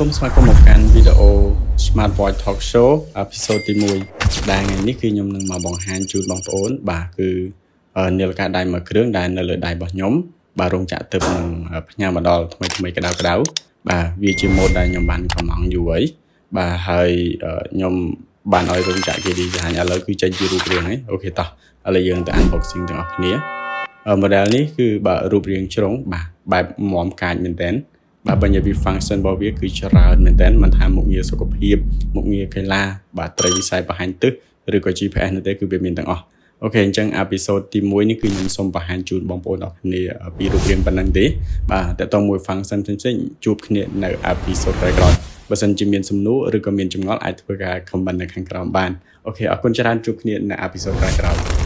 សូមស្វាគមន៍មកកាន់វីដេអូ Smart Watch Talk Show episode ទី1ដែលថ្ងៃនេះគឺខ្ញុំនឹងមកបង្ហាញជូនបងប្អូន បាទគឺនាឡិកាដៃមួយគ្រឿងដែលនៅលើដៃរបស់ខ្ញុំបាទរោងចក្រទើបនឹងផ្ញើមកដល់ថ្មីថ្មីក្តៅក្តៅបាទវាជាម៉ូដដែលខ្ញុំបានកម្ម៉ង់យូរហើយបាទហើយខ្ញុំបានឲ្យរោងចក្រគេ design ឥឡូវគឺចេញជារូបរាងហើយ OK តោះឥឡូវយើងទៅ unboxing ទាំងអស់គ្នា model នេះគឺបាទរូបរាងជ្រុងបាទបែបមាំកាចមែនតើបាទបើនិយាយពី function របស់វាគឺច្រើនមែនតើមិនថាមុខងារសុខភាពមុខងារកីឡាបាទត្រីវិស័យបង្ហាញទិសឬក៏ GPS នោះទេគឺវាមានទាំងអស់OK អញ្ចឹង episode ទី1នេះគឺខ្ញុំសូមបង្ហាញជូនបងប្អូនអរគ្នាពីរូបរាងប៉ុណ្ណឹងទេបាទតើតមួយ function ផ្សេងៗជួបគ្នានៅ episode ក្រោយៗបើសិនជាមានសំណួរឬក៏មានចម្ងល់អាចធ្វើការ comment នៅខាងក្រោមបាន OK អរគុណច្រើនជួបគ្នានៅ episode ក្រោយៗ។